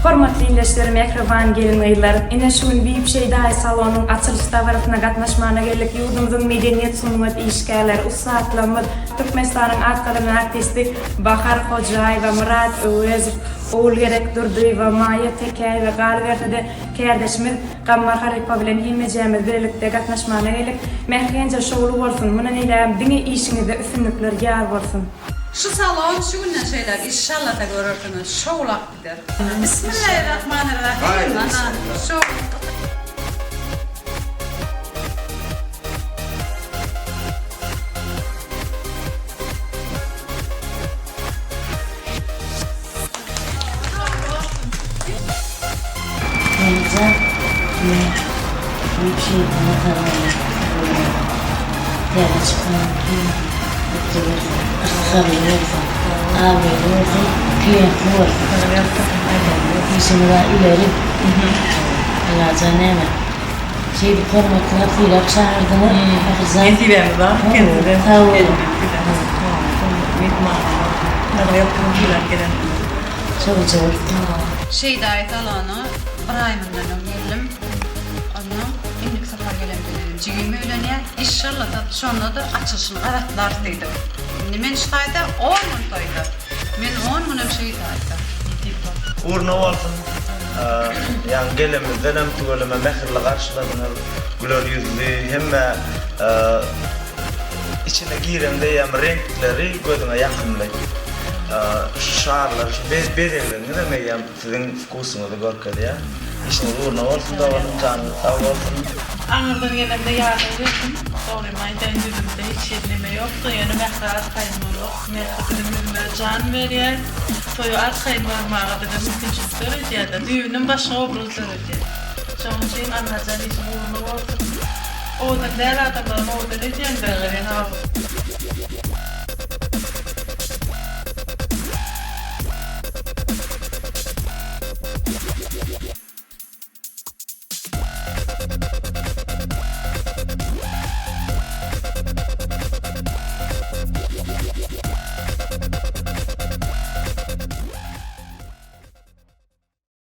Hormatly ildeşler, mähriban gelin-gyzlar! Ine şu gün Bip Şeýdaýy salonyň açylyş dabarasyna gatnaşmana geldik. Ýurdumyzyň medeniýet, sungat işgärleri, ussatlarymyz, Türkmenistanyň at gazanan artisti Bahar Hojaýewa, Myrat Öwezow, Ogulgerek Durdyýewa, Maýa Tekäýewa, galyberse-de, kärdeşimiz Gammar halypa bilen hemmejämiz bilelikde gatnaşmana geldik. Mähri-genje şowly bolsun! Mundan eýlägem diňe işiňizde üstünlikler ýar bolsun! Şu salon şu günden şeýläk işşallata görersiňiz şowlap gider. Bismillahirrahmanirrahim ana şow. Ýaňyja men büyük şeýtana salony täze çykan gutly bolsun, yrsgally bolsun, abraýly bolsun, kliýentli bolsun. Işiňiz ileri. Allajan näme şeýdip hormatlap sylap çagyrdyňyz Mährijan. Nesibämiz bar eken size. Sag boluň. Myhmanlar. Sylap gelensiňiz. Çowja bolsun. Şeýdaýy salona bir aý mundan öň geldim. Onnoň indiki sapar gelemde meniň jigim öýlenýär. Işşalla şonda-da açylyşyny gabatlarys diýdik. Indi men şu taýda on gün toýda. Men on günem Şeýdaýda. Nesip bolsa. Ugruna bolsun. Ýaňy gelemizdenem tüweleme mähirli garşyladyňyz. Güler ýüzli hemme içine gireňde eýýäm reňkleri gözüňe ýakymly. Şu şarlar, şu bezegleriňizem eýýäm siziň wkusyňyzy görkezýär. Işiňiz ugruna bolsun doganym, janyňyz sag bolsun. Aňyrdan gelemde ýadaw geldim. Dogrymy aýdaýyn ýüzümde hiç hili neme ýokdy. Ýöne Mähre arkaýyn bolduk. Mähri biziň ýüzümize jan berýär. Toýa arkaýyn barmaga bize mümkinçilik döredýär-de. Düýbünden başga obraz döredýär. Şonuň üçin Allajan işiň ugruna bolsun. Owadan däl adamlaram owadan edýäňdir. Sag bol.